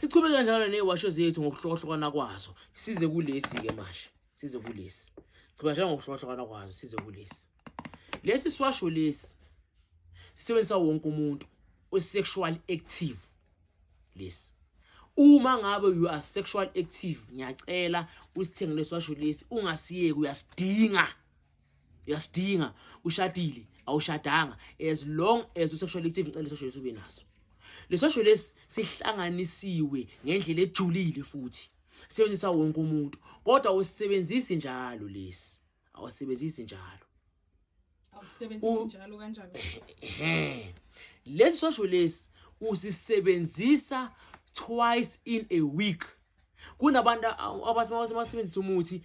Sichubeke kanjalo neziwasho zethu ngokuhlukahlukana kwazo, size kulesi-ke manje, size kulesi. Chubeka njalo ngokuhlukahlukana kwazo, size kulesi. Lesi siwasho lesi sisebenzisa wonke umuntu o-sexual active. Lesi uma ngabe you are sexual active, ngiyacela usithenge lesiwasho lesi, ungasiyeki, uyasidinga, uyasidinga. Ushadile, awushadanga, as long as u-sexual active, ngicela lesiwasho lesi ube naso. Lesiwasho lesi sihlanganisiwe ngendlela ejulile futhi sebenzisa wonke umuntu, kodwa awusebenzisi njalo lesi, awusebenzisi njalo. Awusebenzisi njalo kanjani? Ehe, lesi siwasho lesi usisebenzisa twice in a week. Kunabantu abathi basebenzisa umuthi,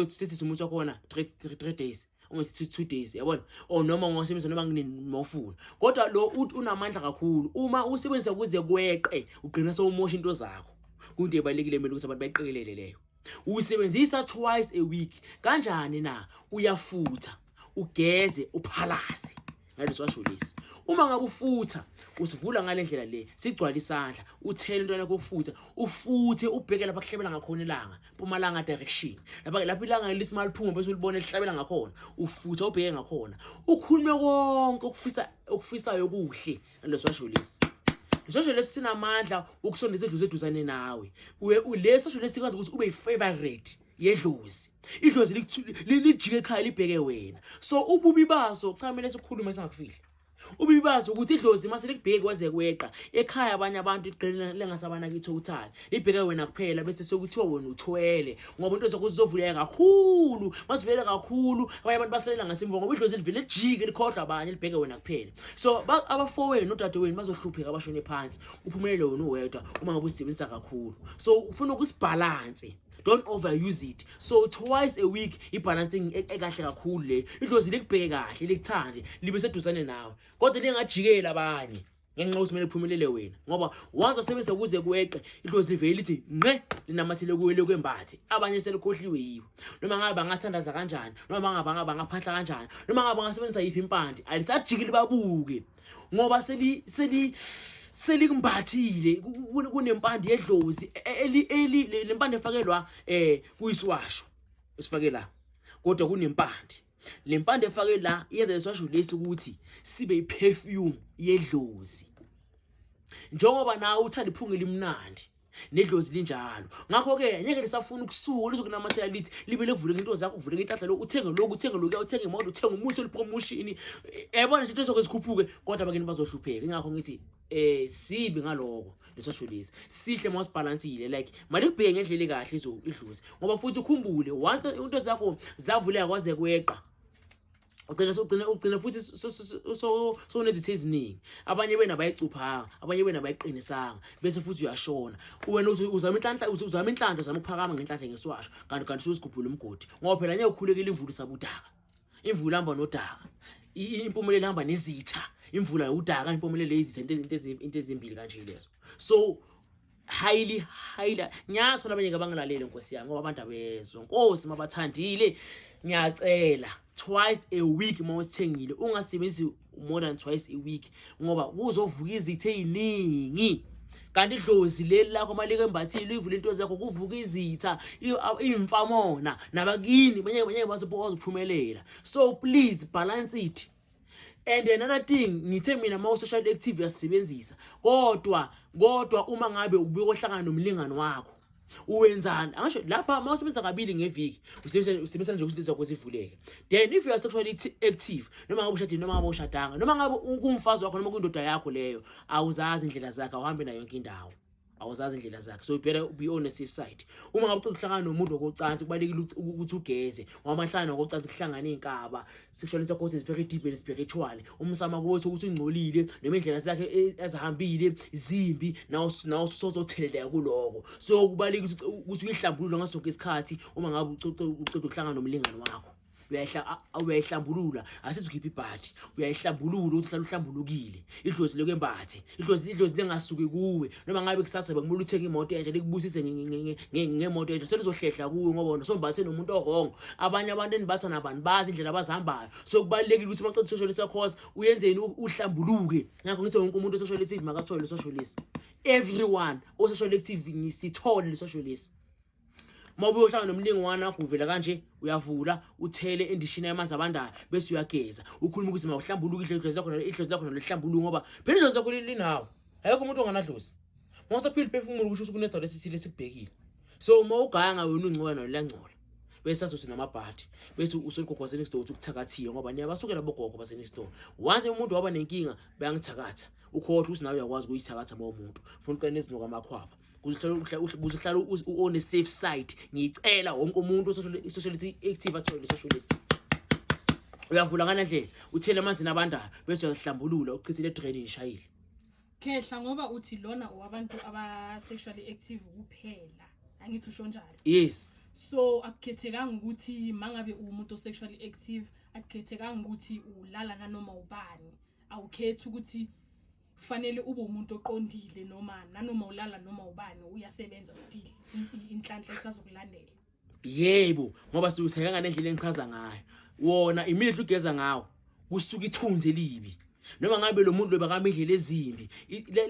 sethi umuthi wakhona 3 days, ungathi 2 days, yabona, or noma ungasebenzisa noma kunini mawufuna, kodwa lo uthi unamandla kakhulu. Uma usebenzisa kuze kweqe, ugcina sewumosha into zakho. Kuyinto ebalulekile, kumele ukuthi abantu bayiqikelele leyo. Usebenzisa twice a week kanjani na? Uyafutha, ugeze, uphalaze ngaleso washo lesi. Uma ngabe ufutha, usivula ngale ndlela le, sigcwala isandla, uthele intwana yakho, ufutha, ufuthe ubheke lapha kuhlebela ngakhona ilanga, mpumalanga direction, lapha ilanga lithi maliphuma bese ulibona lihlabela ngakhona. Ufutha ubheke ngakhona, ukhulume konke okufisa, okufisayo kuhle ngaleso washo lesi. Lesosho lesi sinamandla ukusondeza idlozi eduzane nawe. Leso lesi sikwazi ukuthi ube yi-favorite yedlozi, idlozi lijike ekhaya libheke wena. So ububi baso, kusamele sikhulume singakufihli, ububi baso ukuthi idlozi mase likubheke kwaze kweqa ekhaya, abanye abantu iqele lengasabanaki i-total, libheke wena kuphela, bese sekuthiwa wena uthwele, ngoba into zakho zizovuleka kakhulu. Masivuleka kakhulu, abanye abantu basalela ngasemva, ngoba idlozi livele lijike, likhohlwa abanye, libheke wena kuphela. So abafowenu nodadewenu bazohlupheka, abashone phansi, uphumelele wena uwedwa uma ngabe usebenzisa kakhulu. So ufuna ukusibhalanse, don't overuse it. So twice a week, i-balancing ekahle kakhulu le. Idlozi likubheke kahle, likuthande, libe seduzane nawe, kodwa lingajikeli abanye ngenxa yokuthi kumele kuphumelele wena, ngoba once wasebenzisa kuze kweqe, idlozi livele lithi nqe, linamathele kuwe, lokwembathi abanye selikhohliwe yiwo. Noma ngabe bangathandaza kanjani, noma ngabe bangaphahla kanjani, noma ngabe bangasebenzisa yiphi impande, alisajikile babuke, ngoba seli selikumbathile. Kunempande yedlozi eli lempande efakelwa kuyisiwasho esifake la, kodwa kunempande, lempande efake la yenza lesiwasho lesi ukuthi sibe iperfume yedlozi. Njengoba nawe uthanda iphunga elimnandi, nedlozi linjalo. Ngakho-ke ngeke lisafuna ukusuka, lizokunamathela, lithi libe livuleke into zakho, uvuleke inhlanhla, lokhu uthenge, lokhu uthenge, lokhuya uthenge imoto, uthenge umuthi olipromotion, yabona nje into zonke zikhuphuke, kodwa abakini bazohlupheka. Ingakho ngithi sibi ngaloko lesosho lesi sihle mawusibhalansile, like malikubheke ngendlela ekahle idlozi, ngoba futhi ukhumbule, once into zakho zavuleka kwaze kweqa, ugcina futhi sowunezitha eziningi. Abanye bena abayicuphanga, abanye bena abayiqinisanga, bese futhi uyashona. Wena uzama inhlanhla, uzama inhlanhla, uzama ukuphakama ngenhlanhla ngesiwasho, kanti ususigubhula umgodi, ngoba phela ngeke ukhulekile imvula usabudaka. Imvula ihamba nodaka, impumelelo ihamba nezitha. Imvula udaka, impumelelo izitha, into ezimbili kanje lezo. So highly highly ngiyazi khona abanye abangilalele, nkosi yami, ngoba abantu abezwa, nkosi mabathandile. Ngiyacela, twice a week uma usithengile, ungasebenzisi more than twice a week, ngoba kuzovuka izitha ey'ningi. Kanti idlozi leli lakho malike embathile, livule into zakho, kuvuka izitha, iy'mfamona nabakini banye bazophumelela. So please balance it. And another thing, ngithe mina uma u-social active uyasisebenzisa, kodwa uma ngabe ubuye kohlangana nomlingani wakho, uwenzani? Angisho lapha uma usebenzisa kabili ngeviki, usebenzisa nje ukuthi zakho zivuleke. Then if you are sexually active, noma ngabe ushadile, noma ngabe ushadanga, noma ngabe kumfazi wakho noma kuyindoda yakho leyo, awuzazi indlela zakhe, awuhambi nayo yonke indawo, awuzazi indlela zakhe, so you better be on the safe side. Uma ngabe ucela ukuhlangana nomuntu ngokocansi, kubalulekile ukuthi ugeze, ngoba mahlangana ngokocansi kuhlangana iy'nkaba. Sexual intercourse is very deep and spiritual. Umsamo kuwethu ukuthi ungcolile noma indlela zakhe ezihambile zimbi, nawe sozotheleleka kuloko. So kubalulekile ukuthi uyihlambulule ngaso sonke isikhathi uma ngabe uceda ukuhlangana nomlingani wakho. Uyayihlambulula, asithi ukhipha ibhadi, uyayihlambulula ukuthi uhlale uhlambulukile. Idlozi lekwembathe, idlozi lingasuki kuwe. Noma ngabe kusasa bekumele uthenge imoto entsha, likubusise ngemoto entsha, selizohlehla kuwe ngoba wena sombathe nomuntu o-wrong. Abanye abantu enibatha nabantu bazi indlela abazihambayo. So kubalulekile ukuthi uma uqeda isosho lesi uyenzeni, uhlambuluke. Ngakho ngithi wonke umuntu ososho lesi makathole lesosho lesi. Everyone ososho active ngisithole lesosho lesi. Uma ubuye uhlangana nomlingwane wakho, uvela kanje, uyavula, uthele endishini yamanzi abandayo, bese uyageza, ukhuluma ukuthi mawuhlambuluke idlozi lakho nalihlambuluke, ngoba phela idlozi lakho linawo. Akekho umuntu onganadlozi. Uma usaphila uphefumulo, kusho ukuthi kunesidalo esithile esikubhekile. So uma uganga wena ungcola, nayo liyangcola, bese sazothi namabhadi, bese usogogo wase-next door uthi ukuthakathile, ngoba niyabasukela bogogo base-next door. Once umuntu waba nenkinga, bayangithakatha. Ukhohlwa ukuthi nawe uyakwazi ukuyithakatha. Uma umuntu funa uqale nezinuka amakhwapha kuze uhlale on a safe side. Ngicela wonke umuntu i-sociality active athole le lesi. Uyavula ngale uthele amanzini abandayo, bese uyazihlambulula, uchithele edrainini, ishayile. Khehla, ngoba uthi lona owabantu aba-sexually active kuphela, angithi usho njalo? Yes. So akukhethekanga ukuthi mangabe uwumuntu o-sexually active, akukhethekanga ukuthi ulala nanoma ubani, awukhethi ukuthi fanele ube umuntu oqondile noma nanoma ulala noma ubani, uyasebenza still, inhlanhla isazokulandela? Yebo, ngoba siwutheka ngalendlela engichaza ngayo. Wona immediately ugeza ngawo, kusuka ithunzi elibi, noma ngabe lo muntu lo bakama indlela ezimbi,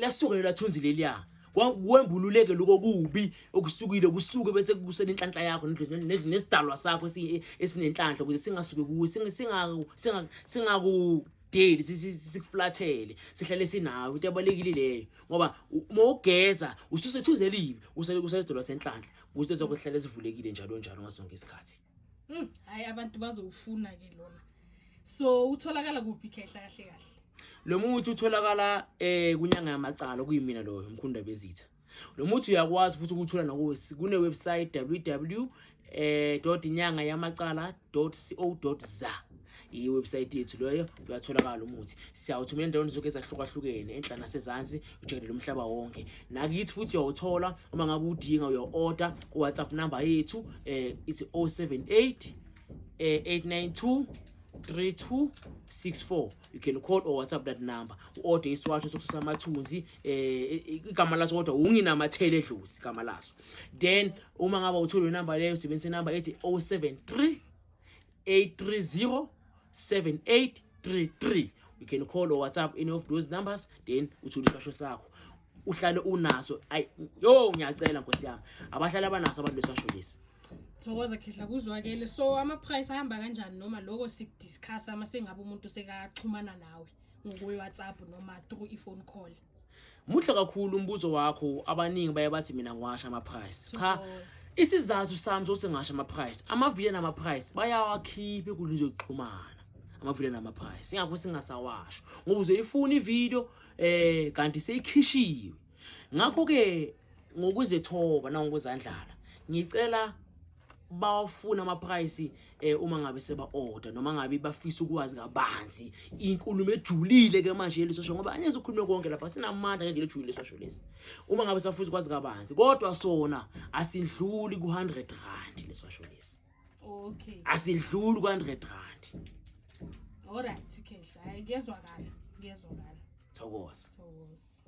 lasuka lela thunzi leliya, kwembululeke lokho kubi okusukile, kusuke bese kusela inhlanhla yakho nesidalwa sakho esinenhlanhla, ukuze singasuki kuwe, singakudeli, sikuflathele, sihlale sinawe. Into ebalekile leyo, ngoba uma ugeza ususe ithunzi elibi, usele kusele isidalwa senhlanhla, ukuze zakho sihlale sivulekile njalo njalo ngaso sonke isikhathi. Hayi, abantu bazowufuna ke lona. So utholakala kuphi, khehla, kahle kahle? Lo muthi utholakala kunyanga yamacala, kuyimina loyo Mkhunda Bezitha. Lo muthi uyakwazi futhi ukuthola naku kune website www .inyangayamacala.co.za, i-website yethu leyo. Uyatholakala lo muthi, siyawuthumela endaweni zonke ezahlukahlukene, enhla nasezansi, ujikelele umhlaba wonke. Nakithi futhi uyawuthola uma ngabe udinga, uyawu-order ku-WhatsApp number yethu, ithi 078 892 3264. You can call or WhatsApp that number, u-order isiwasho sokususa amathunzi. Igama laso kodwa unginamathele edlozi igama laso. Then uma ngabe uthole inamba leyo, usebenzisa inamba ethi 073 830 7833. You can call or WhatsApp any of those numbers, then uthole isiwasho sakho, uhlale unaso. Ayi yo, ngiyacela nkosi yami, abahlali abanaso abantu lesiwasho lesi. Thokoza khehla, kuzwakele. So ama-price ahamba kanjani, noma loko sikudiscussa uma sengabe umuntu sekaxhumana nawe ngokwe-WhatsApp noma through i-phone call? Muhle kakhulu umbuzo wakho. Abaningi baye bathi mina ngiwasha ama-price. Cha. Thokoza. Isizathu sami sokuthi ngisho ama-price, amavidiyo nama-price bayawakhipha enkundleni zokuxhumana, amavidiyo nama-price, ingakho singasawasho, ngoba uzoyifuna ividiyo kanti seyikhishiwe. Ngakho-ke ngokuzethoba nangokuzandlala, ngicela bawafuna ama-price uma ngabe seba-order, noma ngabe bafisa ukwazi kabanzi inkulumo ejulile ke manje lesosho, ngoba angeze ukhulume konke lapha, sinamandla ngendlela ejulile lesosho lesi. Uma ngabe safisa ukwazi kabanzi, kodwa sona asindluli ku-R100 lesosho lesi. Asidluli ku-R100. Alright khehla, hayi kuyezwakala, kuyezwakala. Thokoza. Thokoza.